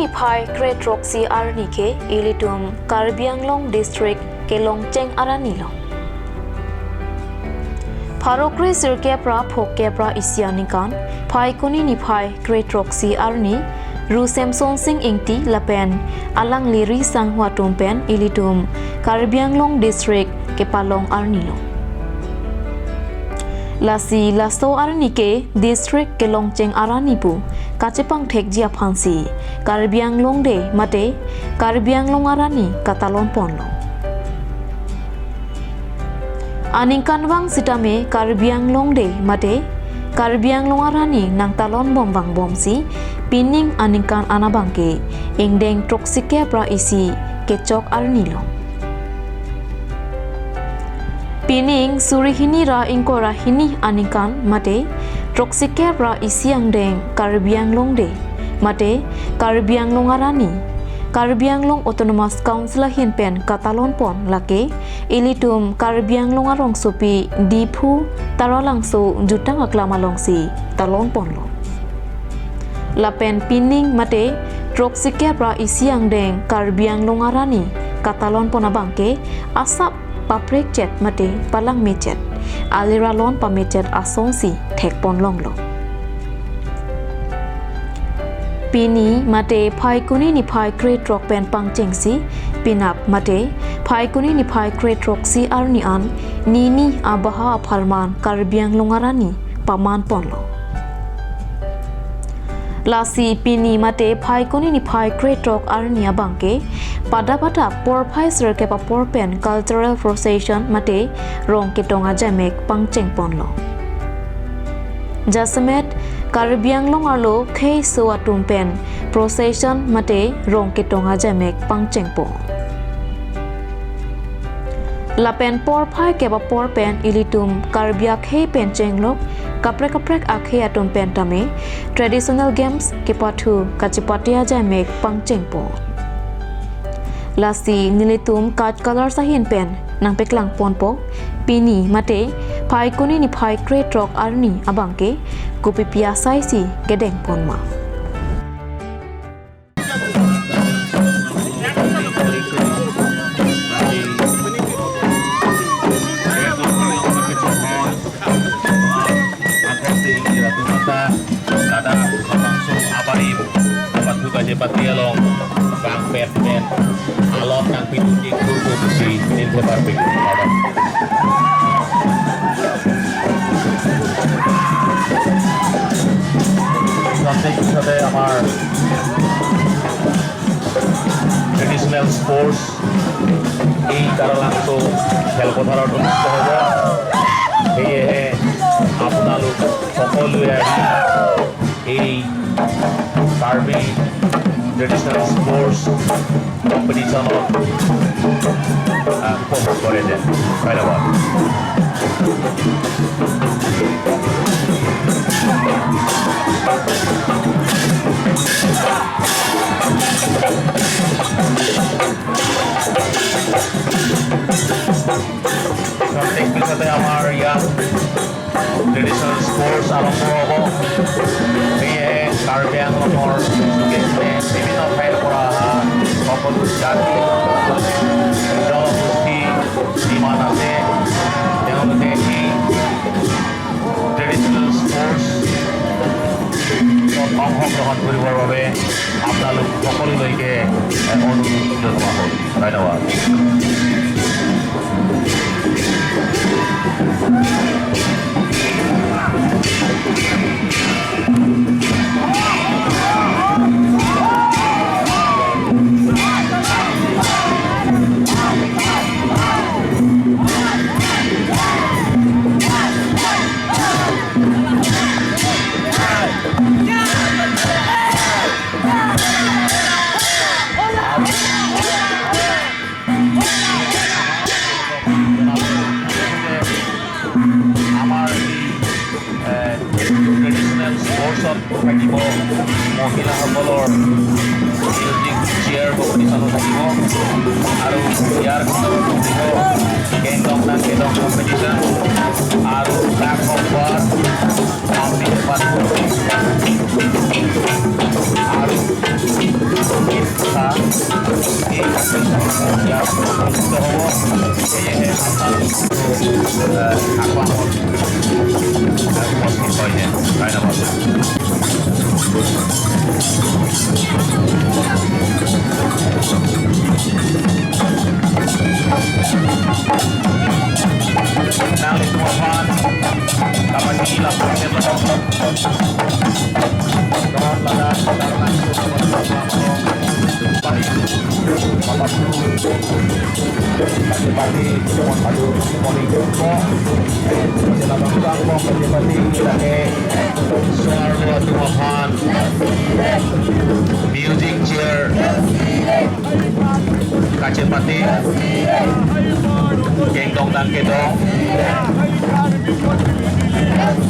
Kuni ni phai Great Roxy arni ke ilitum Karbi Anglong district ke Longcheng arani lo. Pharokri sirke pra phokke pra isiani kan phai kuni ni phai Great Roxy arni Ru Samson Singh Ingti lapen alang liri sanghwa tumpen ilitum Karbi Anglong district ke Palong arni lo. Lasi laso arni ke district ke Longcheng arani pu kachepang thekjia phansi Karbi Anglong de mate Karbi Anglong arani katalon ponlo. Aningkanwang sitame Karbi Anglong de mate Karbi Anglong arani nangtalon bombang bomsi pining aningkan anabangke ingdeng troksike pra isi kechok arni lo. Pining surihini ra ingkora hini aningkan mate troksike pra isi angdeng Karbi Anglong de mate Karbi Anglong arani Karbi Anglong Autonomous Council hin pen katalon pon lake ilitum Karbi Anglong arong sopi diphu taralangso jutang aklama longsi talon pon lo. Lapen pining mate troksike pra isi angdeng Karbi Anglong arani katalon pon abangke asap paprek chet mate palang mechet alira lon pamechet asongsi thek pon long lo. Pini mate phai kuni ni phai Great Rock pen pangcheng si pinap mate phai kuni ni phai Great Rock si arni an nini abaha pharman Karbi Anglong arani paman pon lo. Lasi pini mate phai kuni ni phai Great Rock arni abangke pada pada por phai sir ke pa por pen cultural procession mate rong ke tonga jamek pangcheng pon lo. Jasamet Karbi Anglong arlo khei so atum pen procession mate rong ke tonga jamek pangcheng po. Lapen por phai ke ba por pen ilitum Karbia khei pen chenglok kaprek kaprek akhe atum pen tame traditional games ke pathu kachipatia jamek pangcheng po. Lasi nilitum kat color sahin pen nang peklang pon po pini mate phai kuni ni phai Great Rock arni abangke kupi pia sai si gedeng pon ma. পিছতে আমাৰ traditional sports এই তাৰালাংছো খেলপথাৰত অনুষ্ঠিত হ'ব। সেয়েহে আপোনালোক সকলোৱে আহি এই কাৰ্বি ট্ৰেডিশ্যনেল স্পৰ্টছ কম্পিটিশ্যনত উপভোগ কৰে যেন। ধন্যবাদ। প্ৰত্যেক পিছতে আমাৰ ইয়াত ট্ৰেডিশ্যনেল স্পৰ্টছ আৰম্ভ হ'ব। সেয়েহে কাৰ্বি আংলঙৰ বিভিন্ন ঠাইৰ পৰা অহা সকলো জাতি জনগোষ্ঠী যিমান আছে তেওঁলোকে এই ট্ৰেডিশ্যনেল স্পৰ্টছ অংশগ্ৰহণ কৰিবৰ বাবে আপোনালোক সকলোলৈকে অনুৰোধ জনোৱা হ'ল। ধন্যবাদ। আমাৰ ট্ৰেডিশ্যনেল স্পৰ্টছত থাকিব মহিলাসকলৰ মিউজিক চেয়াৰ কম্পিটিশ্যনো থাকিব আৰু ইয়াৰ পিছত থাকিব কেংদং না কেদং কম্পিটিশ্যন আৰু tug of war আৰু ইয়াত অনুষ্ঠিত হ'ব। সেয়েহে আপোনালোক আখলামত উপস্থিত হয়। ধন্যবাদ। Nang tumapan kapag ilap Music chair Kachepati Kengdong dan Kedong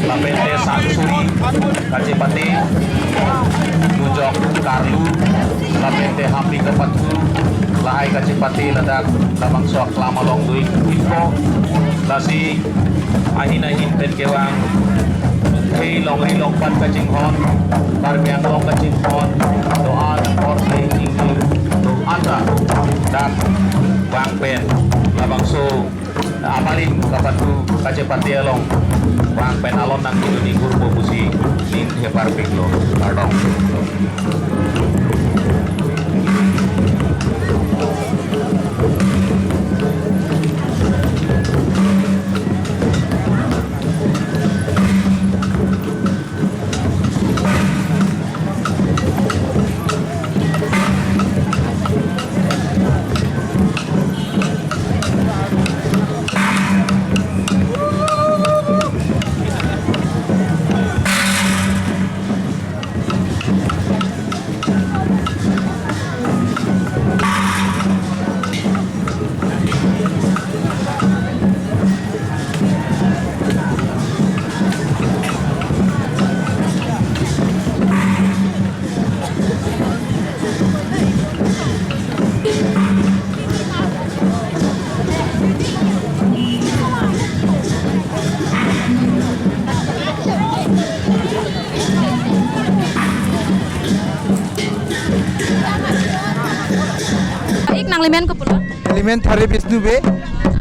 Lapente Sangsuri Kachepati Nujok Karlu Lapente Hampi Kepatu Lahai Kachepati Ladak Labang Soak Lamalong Dui Info Lasi Ahin Ahin Pen Kewang Hei Long Hei Long Pan Kaching Hon Karbiang Long Kaching Hon Doa Or Hei Tinggi Do Ata Dak Wang Pen Labang So Amalin Kapatu Kachepati Along Wang Pen Alon Nang Kiduni Gurbo Busi Nin Hepar Piglo Ardong. Nang ko pulo. Element thare Bishnu be.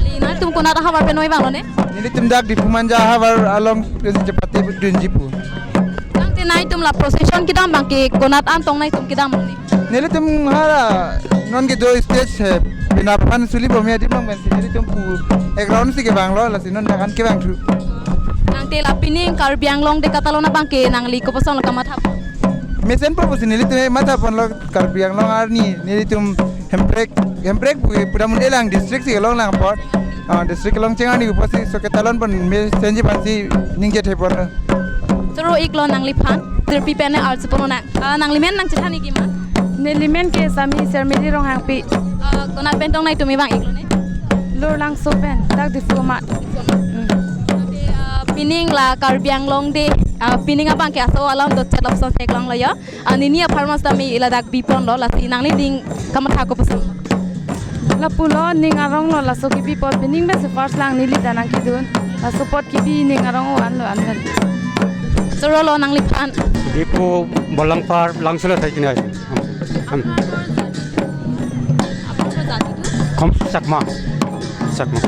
Lina tum kona da habar pe noi bang ne. Nili tum dak dipumanja habar along chapati dunjipu. Nang te nai tum la procession kidam bang ki konat an tong nai tum kidam ni. Nili tum hara non ke do stage bina pan suli bomia di bang ben nili tum pu ek round si ke bang lo la sinon dakan ke bang thu. Nang te la pining kar biang long de katalona bang ke nang li ko pasong la kamat hap. Mesen po nili tum mata pon lo kar biang long ar ni nili tum hemprek hemprek pura munde lang district si long lang pot district long chenga ni uposi so ke talon pon me senji pansi ningje thepon tro ik lo nang li phan terpi pene arts pon na nang li men nang chthani ki ma ne li men ke sami sermedi rong hang pi kona pen tong nai tumi bang ik lo ne lor lang so pen tak di fuma pining la karbiang long de pining abang ke aso alam do chat option tek long lo ya nini farmers tami iladak bipon lo la nang li ding kamatha ko pasang la pulo ning arong lo la so ki bi pot pining be first lang nili danang ki dun la support ki bi ning arong an lo an ben soro lo nang li phan dipu bolangpar langsula thai kini khom sakma sakma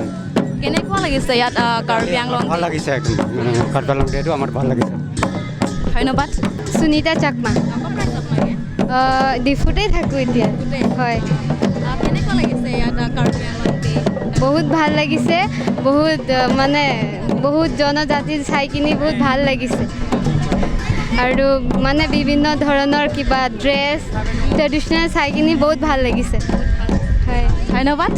কেনেকুৱা লাগিছে ইয়াত কাৰ্বি আংলং? ভাল লাগিছে একদম, কাৰ্বি আংলং ডেটো আমাৰ ভাল লাগিছে। ধন্যবাদ। সুনীতা চাকমা। ডিফুতে থাকোঁ এতিয়া। হয়। কেনেকুৱা লাগিছে ইয়াত কাৰ্বি আংলং ডে? বহুত ভাল লাগিছে, বহুত মানে বহুত জনজাতি চাই কিনি বহুত ভাল লাগিছে আৰু মানে বিভিন্ন ধৰণৰ কিবা ড্ৰেছ ট্ৰেডিশ্যনেল চাই কিনি বহুত ভাল লাগিছে। হয়, ধন্যবাদ।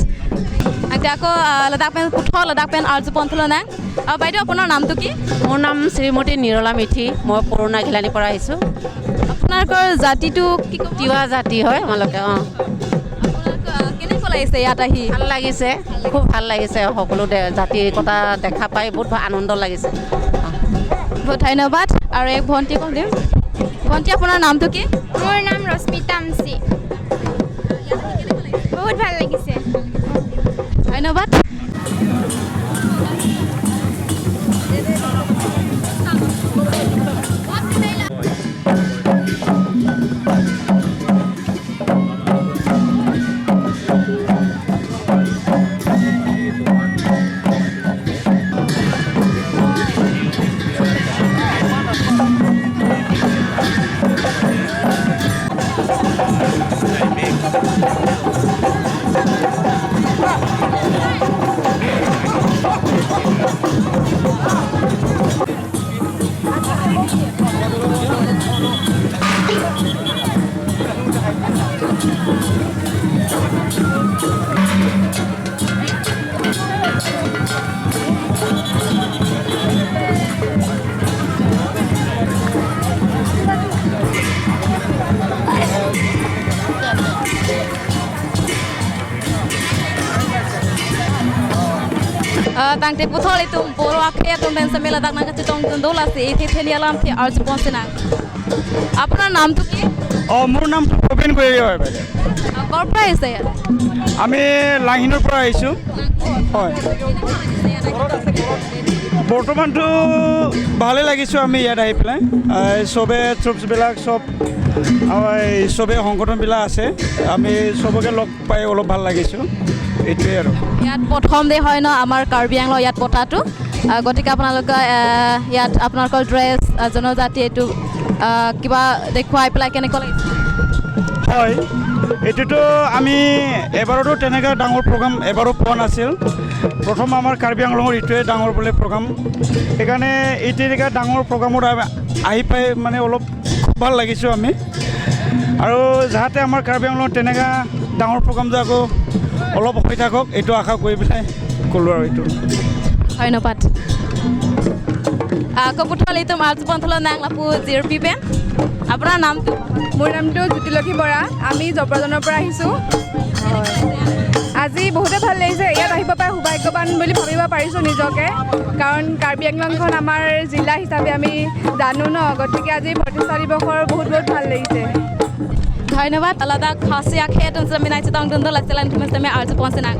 এতিয়া আকৌ লাডাখ পেন পুঠ লাডাখ পেন আৰ্য পন্থলৈ নাই। বাইদেউ আপোনাৰ নামটো কি? মোৰ নাম শ্ৰীমতী নিৰলা মেথি, মই পুৰণা ঘিলানিৰ পৰা আহিছোঁ। আপোনালোকৰ জাতিটো কি? তিৱা জাতি হয় আমালোকে। অঁ, কেনেকুৱা লাগিছে ইয়াত আহি? ভাল লাগিছে, খুব ভাল লাগিছে। সকলো জাতিৰ কথা দেখা পাই বহুত আনন্দ লাগিছে। বহুত ধন্যবাদ। আৰু এক ভণ্টি কওঁ দিম। ভণ্টি আপোনাৰ নামটো কি? মোৰ নাম ৰশ্মিতা আমচি। বহুত ভাল লাগিছে। ধন্যবাদ। Tangte puthol itum boro akhe atum ben samela dak nang tong dola se ethi thenialam the arj ponsena. আপোনাৰ নামটো কি? মোৰ নামটো প্ৰবীণ গগৈ হয় বাইদেউ। ক'ৰ পৰা আহিছে ইয়াত? আমি লাংহিনৰ পৰা আহিছোঁ। হয়, বৰ্তমানটো ভালেই লাগিছোঁ আমি ইয়াত আহি পেলাই। চবে ট্ৰুপছবিলাক চব চবে সংগঠনবিলাক আছে, আমি চবকে লগ পাই অলপ ভাল লাগিছোঁ, এইটোৱে আৰু। ইয়াত প্ৰথম ডে হয় ন আমাৰ কাৰ্বি আংলং ইয়াত পতাটো, গতিকে আপোনালোকে ইয়াত আপোনালোকৰ ড্ৰেছ জনজাতি এইটো কিবা দেখুৱাই পেলাই কেনেকুৱা লাগিছে? হয়, এইটোতো আমি এবাৰতো তেনেকুৱা ডাঙৰ প্ৰগ্ৰাম এবাৰো পোৱা নাছিল। প্ৰথম আমাৰ কাৰ্বি আংলঙৰ এইটোৱে ডাঙৰ বোলে প্ৰগ্ৰাম, সেইকাৰণে এই তেনেকুৱা ডাঙৰ প্ৰগ্ৰামত আহি পাই মানে অলপ খুব ভাল লাগিছোঁ আমি। আৰু যাতে আমাৰ কাৰ্বি আংলঙত তেনেকুৱা ডাঙৰ প্ৰগ্ৰামটো আকৌ অলপ হৈ থাকক এইটো আশা কৰি পেলাই ক'লোঁ আৰু এইটো। ধন্যবাদ। কপুথল এইটো মাৰ্চ নাং লাপু জিৰ পি পেন। আপোনাৰ নামটো? মোৰ নামটো জ্যোতিলক্ষী বৰা, আমি জবৰাজনৰ পৰা আহিছোঁ। আজি বহুতে ভাল লাগিছে, ইয়াত আহিব পাই সৌভাগ্যৱান বুলি ভাবিব পাৰিছোঁ নিজকে, কাৰণ কাৰ্বি আংলংখন আমাৰ জিলা হিচাপে আমি জানো ন, গতিকে আজি প্ৰতিষ্ঠা দিৱসৰ বহুত বহুত ভাল লাগিছে। ধন্যবাদ। লাদাখ খাসি আখে তুম মিনাই চিতং দুন্দু লাচেলান তুম আমি আৰ্জ পঞ্চে নাং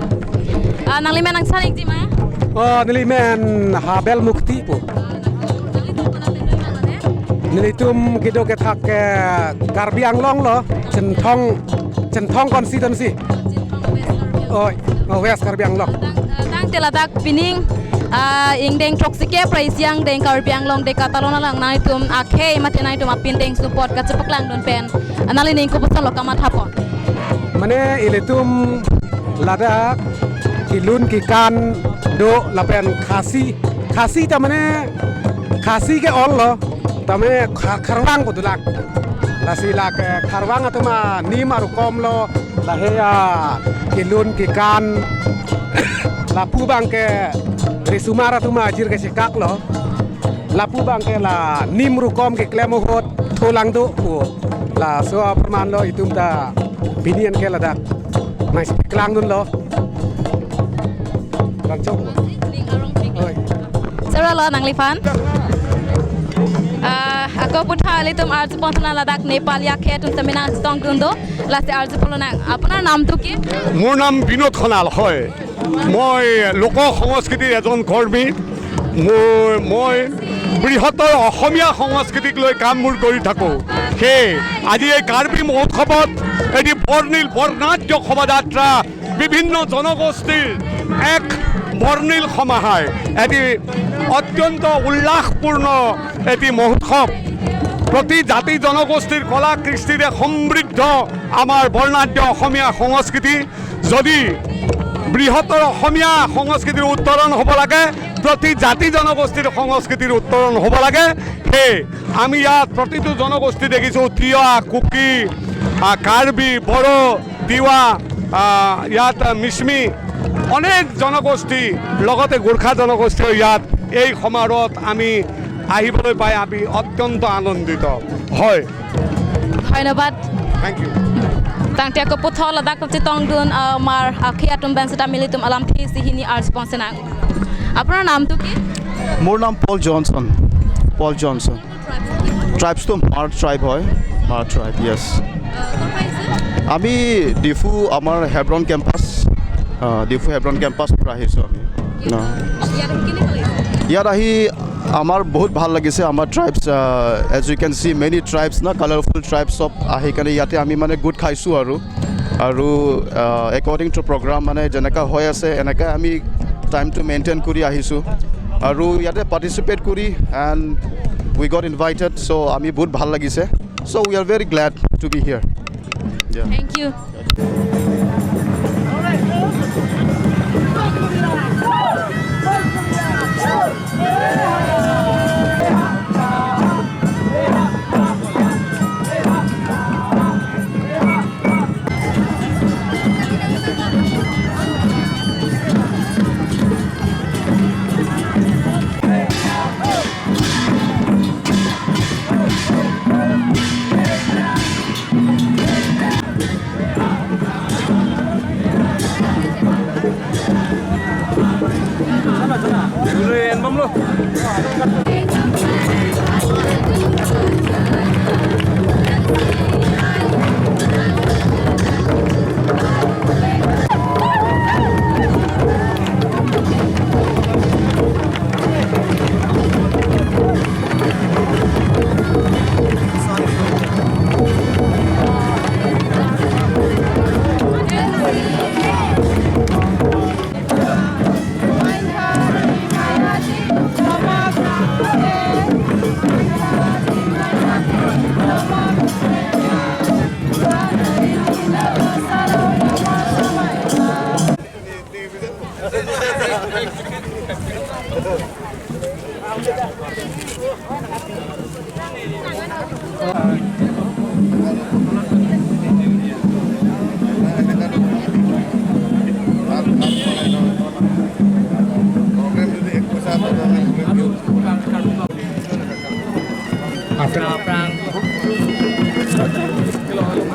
নাংলি মেন নাং Sanik জিমা। Nili men habel mukti po. Nili tum kido ke thak ke Karbi Anglong lo Chenthong constituency. Oi, West Karbi Anglong. Tang te Ladakh pining ingdeng toxike price yang deng Karbi Anglong de katalona lang nai tum akhe mate nai tum apin deng support ka chepaklang don pen. Nali ning ko bosal lokama thapon. Mane ilitum Ladakh kilun kikan do lapen khasi khasi ta mane khasi ke all lo ta mane kharwang ko dulak lasi lak kharwang atuma nim aru kom lo laheya kilun kikan lapu bang ke risumara tuma jir ke sikak lo lapu bang ke la nim ru kom ke klemo hot tholang do ko la so praman lo itum ta binian ke Ladakh nai klang dun lo Sarala nanglifan. Ako putha litum arj ponthana Ladakh Nepal ya khe tum tamina tong dundo lase arj polona। আপোনাৰ নামটো কি? মোৰ নাম বিনোদ খনাল হয়। মই লোক সংস্কৃতিৰ এজন কৰ্মী। মই বৃহত্তৰ অসমীয়া সংস্কৃতিক লৈ কামবোৰ কৰি থাকোঁ। সেয়ে আজি এই কাৰ্বি মহোৎসৱত এটি বৰ্ণিল বৰ্ণাঢ্য শোভাযাত্ৰা বিভিন্ন জনগোষ্ঠীৰ এক বৰ্ণিল সমাহাৰ, এটি অত্যন্ত উল্লাসপূৰ্ণ এটি মহোৎসৱ। প্ৰতি জাতি জনগোষ্ঠীৰ কলা কৃষ্টিৰে সমৃদ্ধ আমাৰ বৰ্ণাঢ্য অসমীয়া সংস্কৃতি। যদি বৃহত্তৰ অসমীয়া সংস্কৃতিৰ উত্তৰণ হ'ব লাগে, প্ৰতি জাতি জনগোষ্ঠীৰ সংস্কৃতিৰ উত্তৰণ হ'ব লাগে। সেয়ে আমি ইয়াত প্ৰতিটো জনগোষ্ঠী দেখিছোঁ, তিৱা, কুকি, কাৰ্বি, বড়ো, তিৱা, ইয়াত মিছমি, অনেক জনগোষ্ঠী, লগতে গোৰ্খা জনগোষ্ঠীও ইয়াত এই সমাৰোহত আমি আহিবলৈ পাই আমি অত্যন্ত আনন্দিত হয়। ধন্যবাদ। Thank you. Tangte ako putho Ladakh tong dun mar akhia tum ben sita militum alam thi sihini arj ponsena। আপোনাৰ নামটো কি? মোৰ নাম পল জনছন। পল জনছন। ট্ৰাইবছটো মাৰ ট্ৰাইব হয়, মাৰ ট্ৰাইব, য়েছ। আমি ডিফু, আমাৰ হেব্ৰন কেম্পাছ, ডিফু হেব্ৰন কেম্পাছৰ পৰা আহিছোঁ আমি। ইয়াত আহি আমাৰ বহুত ভাল লাগিছে। আমাৰ tribes, as you can see many tribes না, কালাৰফুল ট্ৰাইবছ চব আহি কেনে ইয়াতে আমি মানে গোট খাইছোঁ আৰু আৰু একৰ্ডিং টু প্ৰগ্ৰাম মানে যেনেকুৱা হৈ আছে এনেকৈ আমি টাইমটো মেইনটেইন কৰি আহিছোঁ আৰু ইয়াতে পাৰ্টিচিপেট কৰি and we got invited, so আমি বহুত ভাল লাগিছে। So we are very glad to be here. Thank you.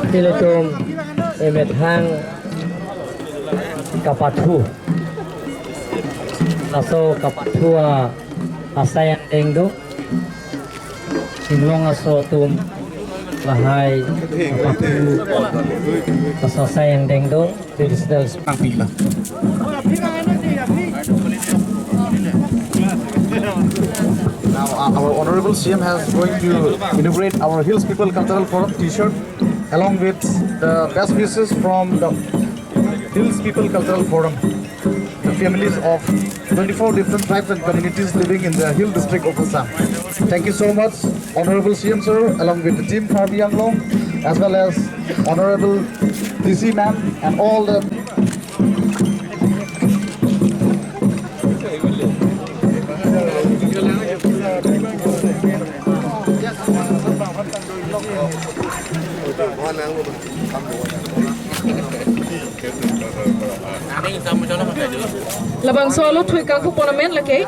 Teletum emethang kapathu aso kapathua asayan engdo inlong aso tum lahai kapathu aso asayan dengdo traditional pila. Now our honorable CM has going to inaugurate our Hills People Cultural Forum T-shirt along with the best wishes from the Hills People Cultural Forum, the families of 24 different tribes and communities living in the Hill District of Assam. Thank you so much, Honorable CM sir, along with the team Karbi Anglong, as well as Honorable DC ma'am and all the Labang solo thui kang khu ponamen lake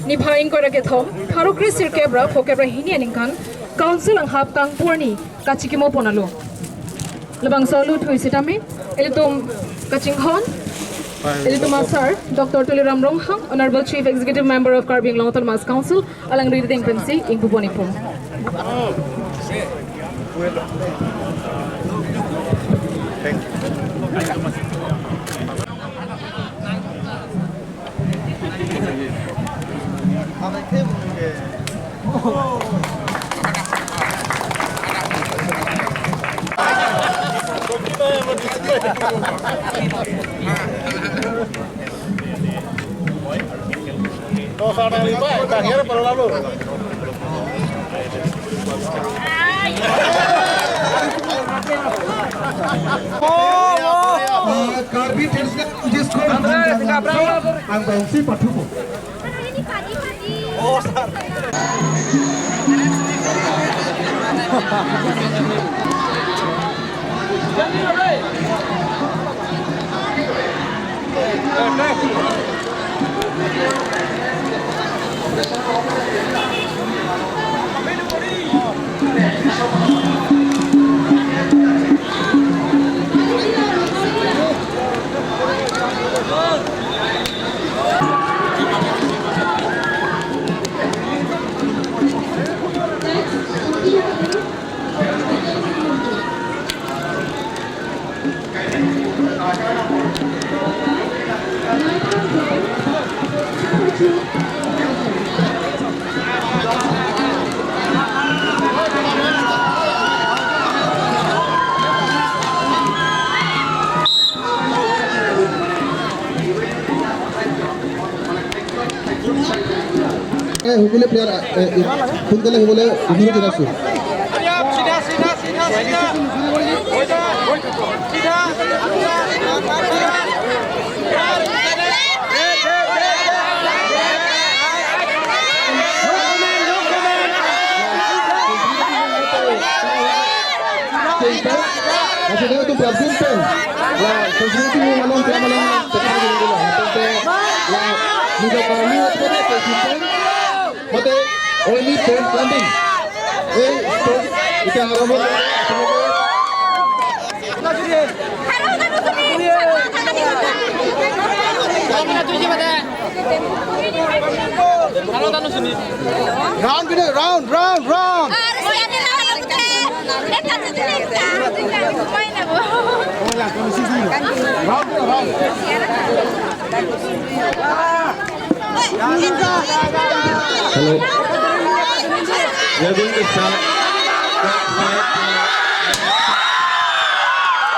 ni phaing ko rake thom pharukri sir kebra phokebra hini aningkang council ang hap kang purni kachikimo ponalo labang solo thui sitami elitum kachinghon elitum sir Dr. Tuliram Ronghang Honorable Chief Executive Member of Karbi Anglong Autonomous Council alang riding pensi ingpuponi pum. Thank you. সকলে player সোনকালে হ'বলৈ অনুৰোধ জনাইছোঁ। Only stone climbing. এই stone এতিয়া আৰম্ভ Round, round, round, round. Round, round. Hello. We are going to start.